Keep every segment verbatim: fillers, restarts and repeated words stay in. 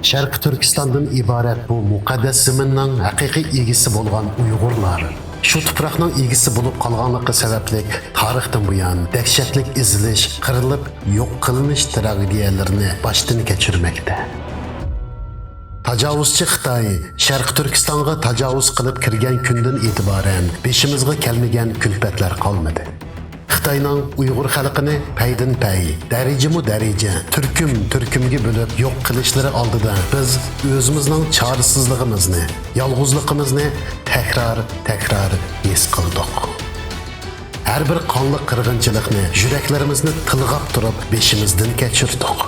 شەرقىي تۈركىستاندىن ئىبارەت بۇ مۇقەددەس زېمىننىڭ ھەقىقىي ئىگىسى بولغان ئۇيغۇرلار شۇ تۇپراقنىڭ ئىگىسى بولۇپ قالغانلىقى سەۋەبلىك تارىختىن بۇيان دەھشەتلىك ئېزىلىش، قىرىلىپ يوق قىلىنىش تراگېدىيەلىرىنى باشتىن كەچۈرمەكتە. تاجاۋۇزچى خىتاي شەرقىي تۈركىستانغا تاجاۋۇز قىلىپ كىرگەن كۈندىن ئېتىبارەن بېشىمىزغا كەلمىگەن كۈلپەتلەر قالمىدى. خىتاينىڭ ئۇيغۇر خەلقىنى پەيدىن پەي، دەرىجىمۇ دەرىجە، تۈركۈم تۈركۈمگە بۆلۈپ يوق قىلىشلىرى ئالدىدا بىز ئۆزىمىزنىڭ چارىسىزلىقىمىزنى، يالغۇزلۇقىمىزنى تەكرار تەكرار ھېس قىلدۇق. ھەر بىر قانلىق قىرغىنچىلىقنى يۈرەكلىرىمىزنى تىلغاپ تۇرۇپ بېشىمىزدىن كەچۈردۇق.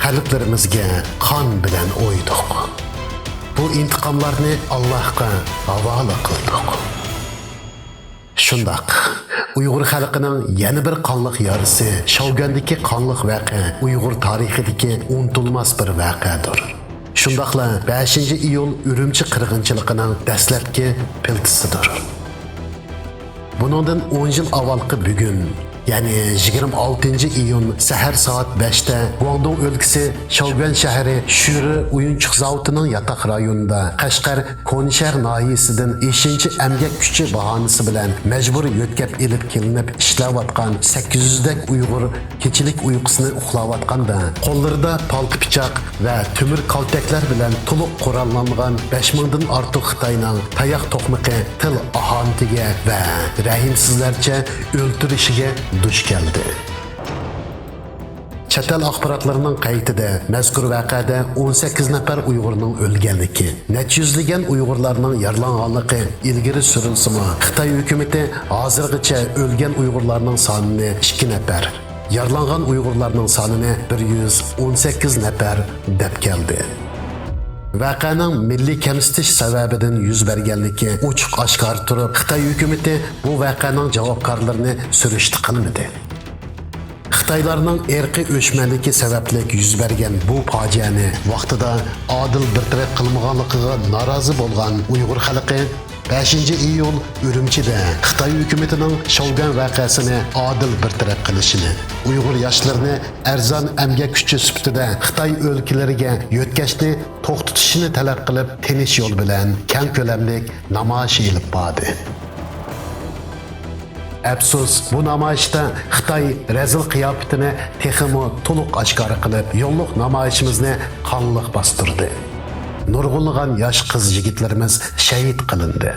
قەلبلىرىمىزگە قان بىلەن ئويدۇق. بۇ ئىنتىقاملارنى ئاللاھقا ھاۋالە قىلدۇق. شۇنداق، ئۇيغۇر خەلقىنىڭ يەنە بىر قانلىق يارىسى، شاۋگۈەندىكى قانلىق ۋەقە ئۇيغۇر تارىخىدىكى ئۇنتۇلماس بىر ۋەقەدۇر. شۇنداقلا بەشىنچى ئىيۇل ئۈرۈمچى قىرغىنچىلىقىنىڭ دەسلەپكى پىلتىسىدۇر. بۇنىڭدىن ئون يىل ئاۋۋالقى بۈگۈن، يەنى يىگىرمە ئالتىنچى ئىيۇن سەھەر سائەت بەشتە گۇاڭدۇڭ ئۆلكىسى شاۋگۈەن شەھىرى شۈرى ئويۇنچۇق زاۋۇتىنىڭ ياتاق رايونىدا قەشقەر كونىشەھەر ناھىيەسىدىن ئېشىنچا ئەمگەك كۈچى باھانىسى بىلەن مەجبۇرىي يۆتكەپ ئېلىپ كېلىنىپ ئىشلەۋاتقان سەككىز يۈزدەك ئۇيغۇر كېچىلىك ئۇيقۇسىنى ئۇخلاۋاتقاندا، قوللىرىدا پالتا پىچاق ۋە تۆمۈر كالتەكلەر بىلەن تولۇق قوراللانغان بەش مىڭدىن ئارتۇق خىتاينىڭ تاياق توقمىقى تىل ئاھانىتىگە ۋە رەھىمسىزلەرچە ئۆلتۈرۈشىگە دۇچ كەلدى. چەت ئەل ئاخباراتلىرىنىڭ قەيتىدە مەزكۇر ۋەقەدە ئون سەككىز نەپەر ئۇيغۇرنىڭ ئۆلگەنلىكى، نەچچە يۈزلىگەن ئۇيغۇرلارنىڭ يارىلانغانلىقى ئىلگىرى سۈرۈلسىمۇ، خىتاي ھۆكۈمىتى ھازىرغىچە ئۆلگەن ئۇيغۇرلارنىڭ سانىنى ئىككى نەپەر، يارىلانغان ئۇيغۇرلارنىڭ سانىنى بىر يۈز ئون سەككىز نەپەر دەپ كەلدى. ۋەقەنىڭ مىللىي كەمسىتىش سەۋەبىدىن يۈز بەرگەنلىكى ئوچۇق ئاشكارا تۇرۇپ، خىتاي ھۆكۈمىتى بۇ ۋەقەنىڭ جاۋابكارلىرىنى سۈرۈشتە قىلمىدى. خىتايلارنىڭ ئىرقىي ئۆچمەنلىكى سەۋەبلىك يۈز بەرگەن بۇ پاجىئەنى ۋاقتىدا ئادىل بىر تەرەپ قىلمىغانلىقىغا نارازى بولغان ئۇيغۇر خەلقى بەشىنچى ئىيۇل ئۈرۈمچىدە خىتاي ھۆكۈمىتىنىڭ شاۋگۈەن ۋەقەسىنى ئادىل بىر تەرەپ قىلىشىنى، ئۇيغۇر ياشلىرىنى ئەرزان ئەمگەك كۈچى سۈپىتىدە خىتاي ئۆلكىلىرىگە يۆتكەشنى توختىتىشىنى تەلەپ قىلىپ، تىنچ يول بىلەن كەڭ كۆلەملىك نامايىش ئېلىپ باردى. ئەپسۇس، بۇ نامايىشتا خىتاي رەزىل قىياپىتىنى تېخىمۇ تولۇق ئاشكارا قىلىپ، يوللۇق نامايىشىمىزنى قانلىق باستۇردى. نۇرغۇنلىغان ياش قىز-يىگىتلىرىمىز شەھىت قىلىندى.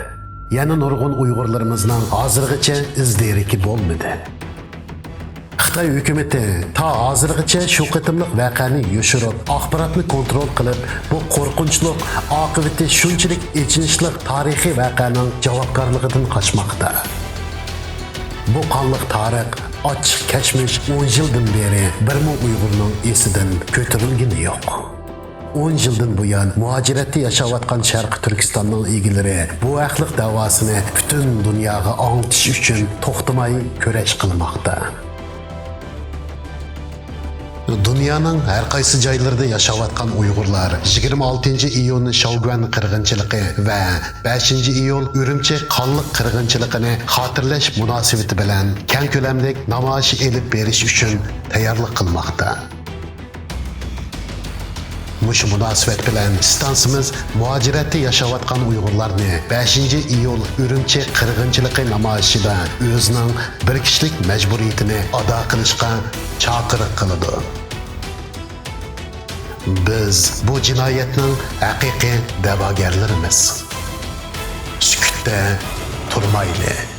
يەنە نۇرغۇن ئۇيغۇرلىرىمىزنىڭ ھازىرغىچە ئىز-دېرىكى بولمىدى. خىتاي ھۆكۈمىتى تا ھازىرغىچە شۇ قېتىملىق ۋەقەنى يوشۇرۇپ، ئاخباراتنى كونترول قىلىپ، بۇ قورقۇنچلۇق، ئاقىۋىتى شۇنچىلىك ئېچىنىشلىق تارىخىي ۋەقەنىڭ جاۋابكارلىقىدىن قاچماقتا. بۇ قانلىق تارىخ، ئاچچىق كەچمىش ئون يىلدىن بېرى بىرمۇ ئۇيغۇرنىڭ ئېسىدىن كۆتۈرۈلگىنى يوق. ئون يىلدىن بۇيان مۇھاجىرەتتە ياشاۋاتقان شەرقىي تۈركىستاننىڭ ئىگىلىرى بۇ ھەقلىق دەۋاسىنى پۈتۈن دۇنياغا ئاڭلىتىش ئۈچۈن توختىماي كۈرەش قىلماقتا. دۇنيانىڭ ھەر قايسى جايلىرىدا ياشاۋاتقان ئۇيغۇرلار يىگىرمە ئالتىنچى ئىيۇن شاۋگۈەن قىرغىنچىلىقى ۋە بەشىنچى ئىيۇل ئۈرۈمچى قانلىق قىرغىنچىلىقىنى خاتىرىلەش مۇناسىۋىتى بىلەن كەڭ كۆلەملىك نامايىش ئېلىپ بېرىش ئۈچۈن تەييارلىق قىلماقتا. مۇشۇ مۇناسىۋەت بىلەن ئىستانسىمىز مۇھاجىرەتتە ياشاۋاتقان ئۇيغۇرلارنى بەشىنچى ئىيۇل ئۈرۈمچى قىرغىنچىلىقى نامايىشىدا ئۆزىنىڭ بىر كىشىلىك مەجبۇرىيىتىنى ئادا قىلىشقا چاقىرىق قىلىدۇ. بىز بۇ جىنايەتنىڭ ھەقىقىي دەۋاگەرلىرىمىز. سۈكۈتتە تۇرمايلى.